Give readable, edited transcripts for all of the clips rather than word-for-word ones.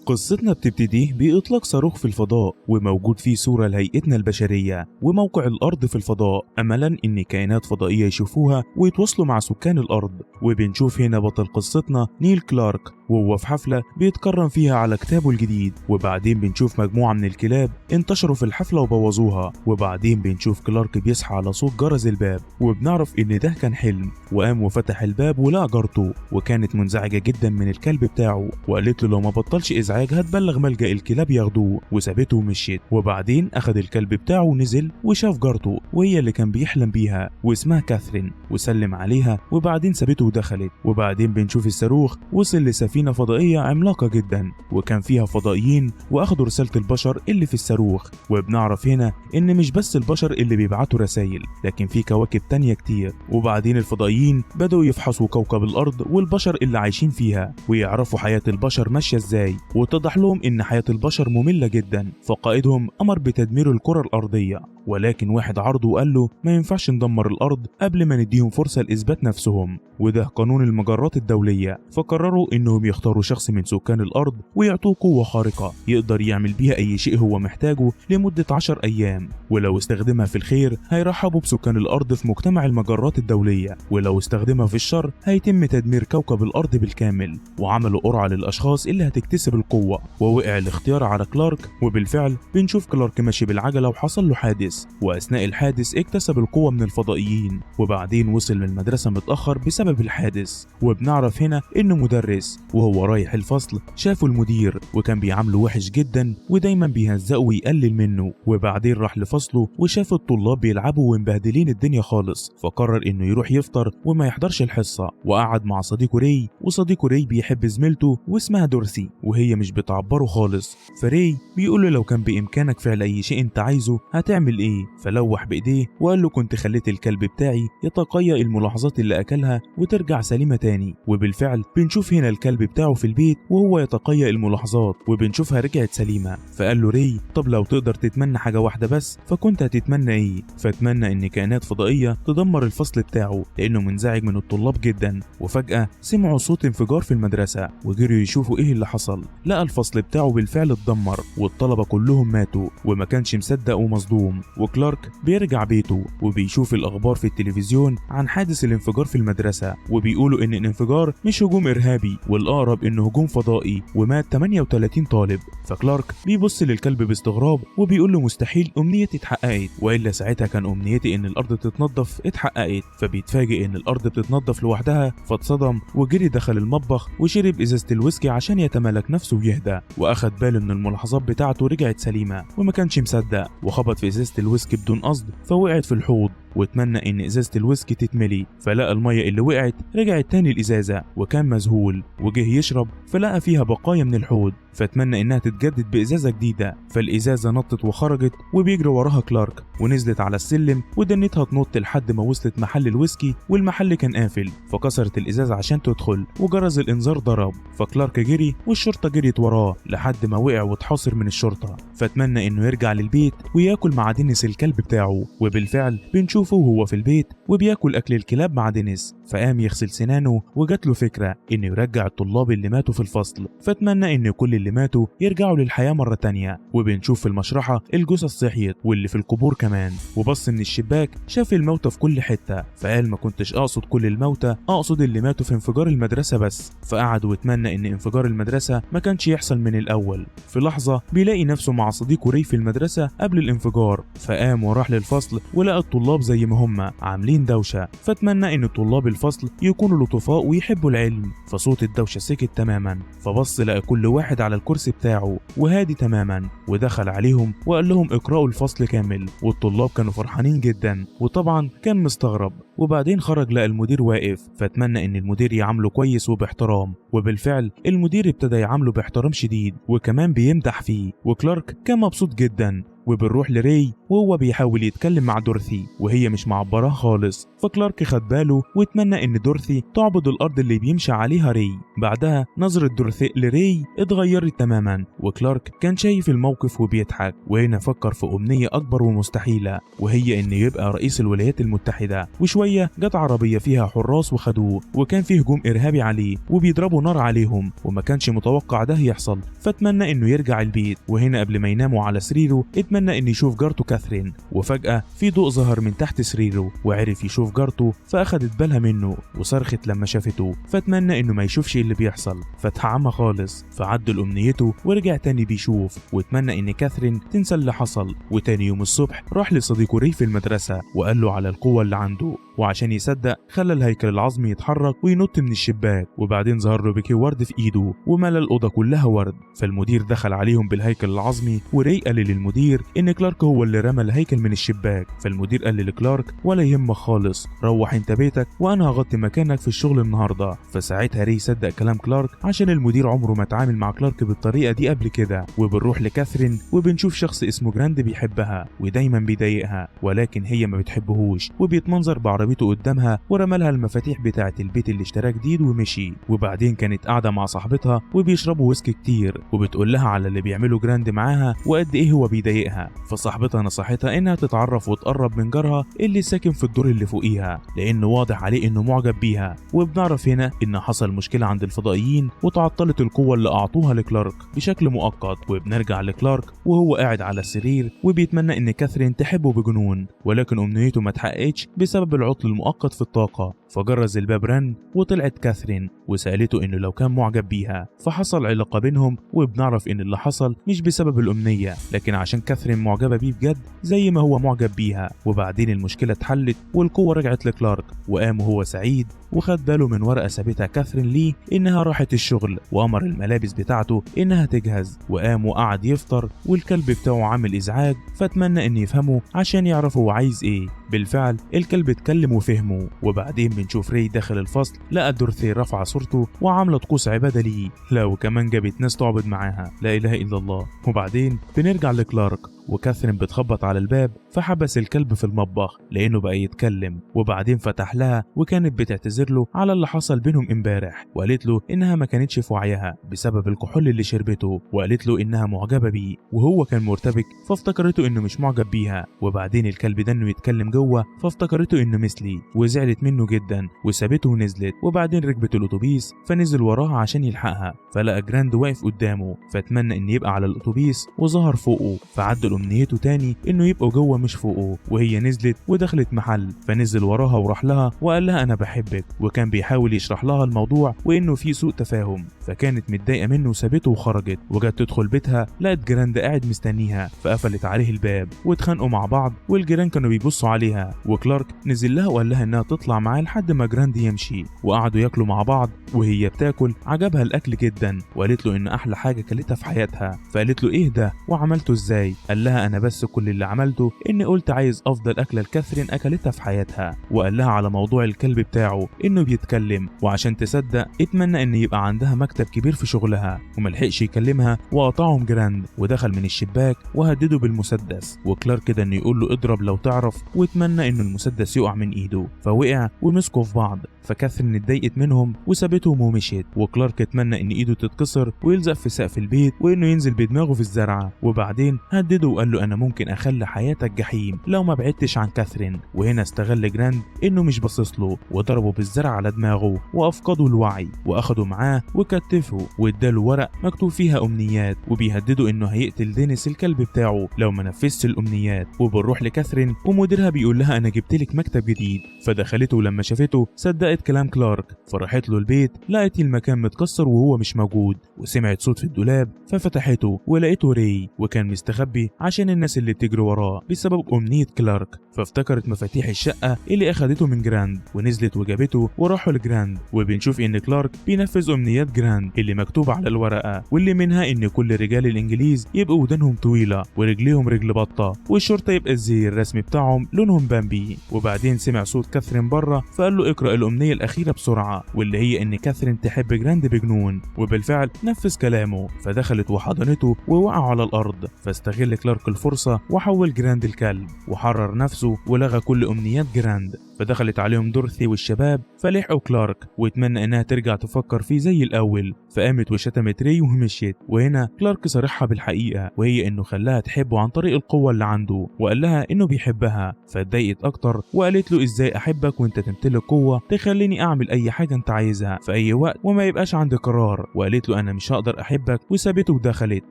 قصتنا بتبتدي بإطلاق صاروخ في الفضاء وموجود فيه صورة لهيئتنا البشرية وموقع الأرض في الفضاء، أملا إن كائنات فضائية يشوفوها ويتواصلوا مع سكان الأرض. وبنشوف هنا بطل قصتنا نيل كلارك وهو في حفلة بيتكرم فيها على كتابه الجديد. وبعدين بنشوف مجموعة من الكلاب انتشروا في الحفلة وبوظوها. وبعدين بنشوف كلارك بيصحى على صوت جرس الباب، وبنعرف إن ده كان حلم، وقام وفتح الباب ولقى جارته، وكانت منزعجة جدا من الكلب بتاعه، وقالت له لو ما بطلش إزعاج هتبلغ ملجأ الكلاب ياخدوه، وسابته ومشيت. وبعدين أخد الكلب بتاعه ونزل وشاف جارته وهي اللي كان بيحلم بيها واسمها كاثرين، وسلم عليها وبعدين سابته ودخلت. وبعدين بنشوف الصاروخ وصل لسفينة فضائية عملاقة جدا وكان فيها فضائيين، وأخدوا رسالة البشر اللي في الصاروخ. وبنعرف هنا إن مش بس البشر اللي بيبعتوا رسائل، لكن في كواكب تانية كتير. وبعدين الفضائيين بدأوا يفحصوا كوكب الأرض والبشر اللي عايشين فيها ويعرفوا حياة البشر ماشية ازاي، واتضح لهم إن حياة البشر مملة جدا، فقائدهم أمر بتدمير الكرة الأرضية. ولكن واحد عرضه وقال له ما ينفعش ندمر الأرض قبل ما نديهم فرصة لإثبات نفسهم، وده قانون المجرات الدولية. فقرروا إنهم يختاروا شخص من سكان الأرض ويعطوه قوة خارقة يقدر يعمل بيها أي شيء هو محتاجه لمدة 10 أيام، ولو استخدمها في الخير هيرحبوا بسكان الأرض في مجتمع المجرات الدولية، ولو استخدمها في الشر هيتم تدمير كوكب الأرض بالكامل. وعملوا قرعة للأشخاص اللي هتكتسب القوة، ووقع الاختيار على كلارك. وبالفعل بنشوف كلارك ماشي بالعجلة وحصل له حادث، وأثناء الحادث اكتسب القوة من الفضائيين، وبعدين وصل للمدرسة متأخر بسبب الحادث. وبنعرف هنا إنه مدرس، وهو رايح الفصل شافه المدير وكان بيعامله وحش جدا ودايما بيهزقه ويقلل منه. وبعدين راح لفصله وشاف الطلاب بيلعبوا ومبهدلين الدنيا خالص، فقرر إنه يروح يفطر وما يحضرش الحصة. وقعد مع صديقه ري، وصديقه ري بيحب زميلته واسمها دورسي وهي مش بتعبره خالص. فري بيقول له لو كان بإمكانك فعل أي شيء أنت عايزه هتعمل إيه؟ فلوح بإيديه وقال له كنت خليت الكلب بتاعي يتقيأ الملاحظات اللي أكلها وترجع سليمة تاني. وبالفعل بنشوف هنا الكلب بتاعه في البيت وهو يتقيأ الملاحظات وبنشوفها رجعت سليمة. فقال له ري طب لو تقدر تتمنى حاجة واحدة بس فكنت هتتمنى إيه؟ فاتمنى إن كائنات فضائية تدمر الفصل بتاعه لأنه منزعج من الطلاب جدا. وفجأة سمعوا صوت انفجار في المدرسة وجروا يشوفوا إيه اللي حصل. لقى الفصل بتاعه بالفعل اتدمر والطلبة كلهم ماتوا، وما كانش مصدق ومصدوم. وكلارك بيرجع بيته وبيشوف الأخبار في التلفزيون عن حادث الانفجار في المدرسة، وبيقولوا إن الانفجار مش هجوم إرهابي والأقرب إنه هجوم فضائي، ومات 38 طالب. فكلارك بيبص للكلب باستغراب وبيقول له مستحيل أمنيتي اتحققت، وإلا ساعتها كان أمنيتي إن الأرض تتنظف اتحققت. فبيتفاجئ إن الأرض بتتنظف لوحدها، فاتصدم وجري دخل المطبخ وشرب إزازة الويسكي عشان يتمالك نفسه ويهدى، وأخد باله إن الملاحظات بتاعته رجعت سليمة وما كانش مصدق، وخبط في إزازة الويسكي بدون قصد فوقعت في الحوض، واتمنى إن إزازة الويسكي تتملي، فلقى المية اللي وقعت رجعت تاني الإزازة وكان مذهول، وجه يشرب فلقى فيها بقايا من الحوض، فاتمنى إنها تتجدد بإزازة جديدة. فالإزازة نطت وخرجت وبيجري وراها كلارك، ونزلت على السلم ودنتها تنط لحد ما وصلت محل الويسكي، والمحل كان قافل، فكسرت الإزازة عشان تدخل وجرس الإنذار ضرب، فكلارك جري والشرطة جريت وراه لحد ما وقع واتحاصر من الشرطة. فاتمنى إنه يرجع للبيت وياكل مع دينيس الكلب بتاعه، وبالفعل بنشوفه وهو في البيت وبياكل أكل الكلاب مع دينيس. فقام يغسل سنانه وجات له فكرة إنه يرجع الطلاب اللي ماتوا في الفصل، فاتمنى إن كل اللي ماتوا يرجعوا للحياة مرة تانية. وبنشوف في المشرحة الجثث صحيت واللي في القبور كمان، وبص من الشباك شاف الموتى في كل حتة، فقال ما كنتش أقصد كل الموتى، أقصد اللي ماتوا في انفجار المدرسة بس. فقعد واتمنى إن انفجار المدرسة ما كانش يحصل من الأول. في لحظة بيلاقي نفسه مع صديقه ري في المدرسة قبل الانفجار، فقام وراح للفصل ولقى الطلاب زي ما هم عاملين دوشة، فاتمنى إن طلاب الفصل يكونوا لطفاء ويحبوا العلم. فصوت الدوشة سكت تماما، فبص لقى كل واحد على الكرسي بتاعه وهادي تماما، ودخل عليهم وقال لهم اقرأوا الفصل كامل، والطلاب كانوا فرحانين جدا وطبعا كان مستغرب. وبعدين خرج لقى المدير واقف، فاتمنى ان المدير يعامله كويس وباحترام، وبالفعل المدير ابتدى يعامله باحترام شديد وكمان بيمدح فيه، وكلارك كان مبسوط جدا. وبنروح لري وهو بيحاول يتكلم مع دورثي وهي مش معبراه خالص، فكلارك خد باله واتمنى ان دورثي تعبد الارض اللي بيمشي عليها ري. بعدها نظرة دورثي لري اتغيرت تماما، وكلارك كان شايف الموقف وبيضحك، وهنا فكر في امنية اكبر ومستحيلة وهي ان يبقى رئيس الولايات المتحدة. وشوية جت عربية فيها حراس وخدوه، وكان فيه هجوم ارهابي عليه وبيضربوا نار عليهم، وما كانش متوقع ده يحصل، فاتمنى انه يرجع البيت. وهنا قبل ما يناموا على سريره اتمنى ان يشوف جارته كاثرين، وفجأة في ضوء ظهر من تحت سريره وعرف يشوف جارته، فاخدت بالها منه وصرخت لما شافته، فاتمنى انه ما يشوفش اللي بيحصل، فاتعمى خالص، فعدل امنيته ورجع تاني بيشوف، واتمنى ان كاثرين تنسى اللي حصل. وتاني يوم الصبح راح لصديقه ري في المدرسة وقال له على القوة اللي عنده، وعشان يصدق خلى الهيكل العظمي يتحرك وينط من الشباك، وبعدين ظهر له بيكي ورد في ايده وملى الاوضة كلها ورد. فالمدير دخل عليهم بالهيكل العظمي، وري قال للمدير ان كلارك هو اللي رمى الهيكل من الشباك. فالمدير قال لكلارك ولا يهمك خالص، روح انت بيتك وانا هغطي مكانك في الشغل النهارده. فساعتها ري صدق كلام كلارك عشان المدير عمره ما اتعامل مع كلارك بالطريقة دي قبل كده. وبنروح لكاثرين وبنشوف شخص اسمه جراند بيحبها ودايما بيضايقها، ولكن هي ما بتحبهوش، وبيتمنظر بعربيته قدامها ورمى لها المفاتيح بتاعه البيت اللي اشتراه جديد ومشي. وبعدين كانت قاعدة مع صاحبتها وبيشربوا ويسكي كتير، وبتقول لها على اللي بيعمله جراند معاها وقد ايه هو بيضايقها. فصاحبتها نصحتها انها تتعرف وتقرب من جارها اللي ساكن في الدور اللي فوقيها، لانه واضح عليه انه معجب بيها. وبنعرف هنا ان حصل مشكلة عند الفضائيين وتعطلت القوة اللي اعطوها لكلارك بشكل مؤقت. وبنرجع لكلارك وهو قاعد على السرير وبيتمنى ان كاثرين تحبه بجنون، ولكن امنيته ما اتحققتش بسبب العطل المؤقت في الطاقة. فجرز الباب رن وطلعت كاثرين وسألته انه لو كان معجب بيها، فحصل علاقة بينهم. وبنعرف ان اللي حصل مش بسبب الامنية، لكن عشان كاثرين معجبة بيه بجد زي ما هو معجب بيها. وبعدين المشكلة اتحلت والقوة رجعت لكلارك، وقام وهو سعيد وخد باله من ورقة سابتها كاثرين ليه انها راحت الشغل، وامر الملابس بتاعته انها تجهز، وقام وقعد يفطر والكلب بتاعه عامل ازعاج، فاتمنى ان يفهمه عشان يعرف هو عايز ايه. بالفعل الكلب اتكلم وفهمه. وبعدين بنشوف ري داخل الفصل لقى دورثي رفع صورته وعامله طقوس عباده ليه، لا وكمان جابت ناس تعبد معاها، لا اله الا الله. وبعدين بنرجع لكلارك وكاثرين بتخبط على الباب، فحبس الكلب في المطبخ لانه بقى يتكلم. وبعدين فتح لها وكانت بتعتذر له على اللي حصل بينهم امبارح، وقالت له انها ما كانتش في وعيها بسبب الكحول اللي شربته، وقالت له انها معجبه بيه، وهو كان مرتبك فافتكرته انه مش معجب بيها. وبعدين الكلب ده انه يتكلم جوه فافتكرته انه مثلي، وزعلت منه جدا وسابته ونزلت. وبعدين ركبت الاتوبيس فنزل وراها عشان يلحقها، فلقى جراند واقف قدامه، فاتمنى ان يبقى على الاتوبيس وظهر فوقه، فعدل امنيته تاني انه يبقوا جوه مش فوقه. وهي نزلت ودخلت محل، فنزل وراها وراح لها وقال لها انا بحبك، وكان بيحاول يشرح لها الموضوع وانه في سوء تفاهم، فكانت متضايقة منه وسابته وخرجت. وجت تدخل بيتها لقت جراند قاعد مستنيها، فقفلت عليه الباب واتخانقوا مع بعض، والجيران كانوا بيبصوا عليها. وكلارك نزل لها وقال لها انها تطلع معاه لحد ما جراند يمشي، وقعدوا ياكلوا مع بعض. وهي بتاكل عجبها الاكل جدا، وقالت له ان احلى حاجة كلتها في حياتها. فقالت له ايه ده وعملته ازاي؟ قال لها انا بس كل اللي عملته اني قلت عايز افضل اكله لكاثرين اكلتها في حياتها. وقال لها على موضوع الكلب بتاعه انه بيتكلم، وعشان تصدق اتمنى ان يبقى عندها مكتب كبير في شغلها، وملحقش يكلمها وقطعهم جراند ودخل من الشباك وهدده بالمسدس. وكلارك كده انه يقول له اضرب لو تعرف، واتمنى انه المسدس يقع من ايده، فوقع ومسكوا في بعض. فكاثرين اتضايقت منهم وسابتهم ومشيت. وكلارك اتمنى ان ايده تتكسر ويلزق في سقف البيت وانه ينزل بدماغه في الزرعه. وبعدين هدده وقال له انا ممكن اخلي حياتك جحيم لو ما بعدتش عن كاثرين. وهنا استغل جراند انه مش باصص له وضربه بالزرع على دماغه وافقده الوعي، واخده معاه وكتفه واداله ورق مكتوب فيها امنيات، وبيهدده انه هيقتل دينيس الكلب بتاعه لو ما نفذش الامنيات. وبنروح لكاثرين ومديرها بيقول لها انا جبتلك مكتب جديد، فدخلته لما شافته صدقت كلام كلارك، فراحت له البيت لقت المكان متكسر وهو مش موجود، وسمعت صوت في الدولاب ففتحته ولقيته ري، وكان مستخبي عشان الناس اللي بتجري وراه بسبب امنية كلارك. فافتكرت مفاتيح الشقة اللي اخدته من جراند ونزلت وجابته وراحوا لجراند. وبنشوف ان كلارك بينفذ امنيات جراند اللي مكتوبة على الورقة، واللي منها ان كل رجال الانجليز يبقوا ودانهم طويلة ورجليهم رجل بطه، والشرطة يبقى الزي الرسمي بتاعهم لونهم بامبي. وبعدين سمع صوت كاثرين بره فقال له اقرا الامنية الاخيرة بسرعة، واللي هي ان كاثرين تحب جراند بجنون، وبالفعل نفذ كلامه. فدخلت وحضنته ووقعوا على الارض. فاستغل كلارك كلارك الفرصة وحول جراند الكلب وحرر نفسه ولغى كل أمنيات جراند. فدخلت عليهم دورثي والشباب فلحقوا كلارك واتمنى انها ترجع تفكر فيه زي الاول، فقامت وشتمت ري ومشيت. وهنا كلارك صارحها بالحقيقة، وهي انه خلاها تحبه عن طريق القوة اللي عنده، وقال لها انه بيحبها، فاتضايقت اكتر وقالت له ازاي احبك وانت تمتلك قوة تخليني اعمل اي حاجة انت عايزها في اي وقت وما يبقاش عندي قرار، وقالت له انا مش هقدر احبك، وسابته ودخلت.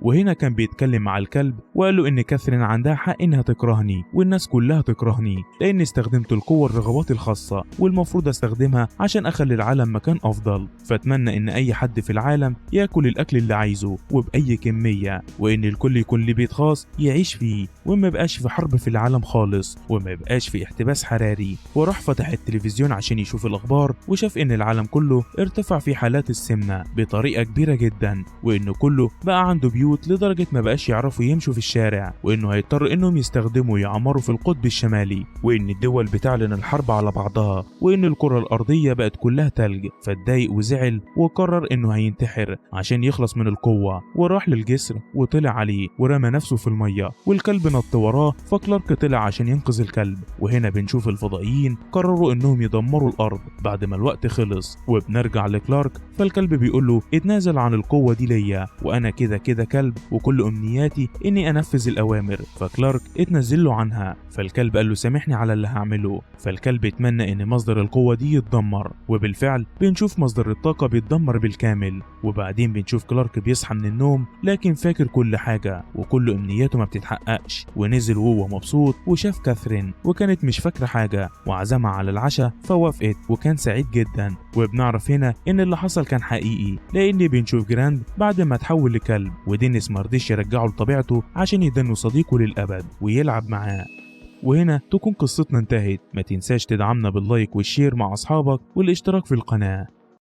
وهنا كان بيتكلم مع الكلب وقال له ان كاثرين عندها حق انها تكرهني والناس كلها تكرهني لان استخدمت القوة الرغبات الخاصة والمفروض استخدمها عشان اخلي العالم مكان افضل، فاتمنى ان اي حد في العالم ياكل الاكل اللي عايزه وباي كمية، وان الكل يكون ليه بيت خاص يعيش فيه، وما يبقاش في حرب في العالم خالص، وما يبقاش في احتباس حراري. وراح فتح التلفزيون عشان يشوف الاخبار، وشاف ان العالم كله ارتفع في حالات السمنة بطريقة كبيرة جدا، وانه كله بقى عنده بيوت لدرجة ما بقاش يعرفوا يمشوا في الشارع، وانه هيضطر انهم يستخدموا يعمروا في القطب الشمالي، وان الدول بتعلن الحرب على بعضها، وان الكرة الارضية بقت كلها تلج. فاتضايق وزعل وقرر انه هينتحر عشان يخلص من القوة، وراح للجسر وطلع عليه ورمى نفسه في المية، والكلب نط وراه، فكلارك طلع عشان ينقذ الكلب. وهنا بنشوف الفضائيين قرروا انهم يدمروا الارض بعد ما الوقت خلص. وبنرجع لكلارك، فالكلب بيقول له اتنازل عن القوة دي ليا، وانا كده كده كلب وكل امنياتي اني انفذ الاوامر، فكلارك اتنزل له عنها، فالكلب قال له سامحني على اللي هعمله، فالكلب اتمنى ان مصدر القوة دي يتدمر، وبالفعل بنشوف مصدر الطاقة بيتدمر بالكامل. وبعدين بنشوف كلارك بيصحى من النوم لكن فاكر كل حاجة وكل امنياته ما بتتحققش، ونزل وهو مبسوط وشاف كاثرين وكانت مش فاكرة حاجة، وعزمها على العشاء فوافقت وكان سعيد جدا. وبنعرف هنا ان اللي حصل كان حقيقي، لان بنشوف جراند بعد ما تحول لكلب، ودينيس مرضيش يرجعه لطبيعته عشان يدنه صديقه للأبد ويلعب معاه. وهنا تكون قصتنا انتهت. ما تنساش تدعمنا بال like وال share مع أصحابك والاشتراك في القناة.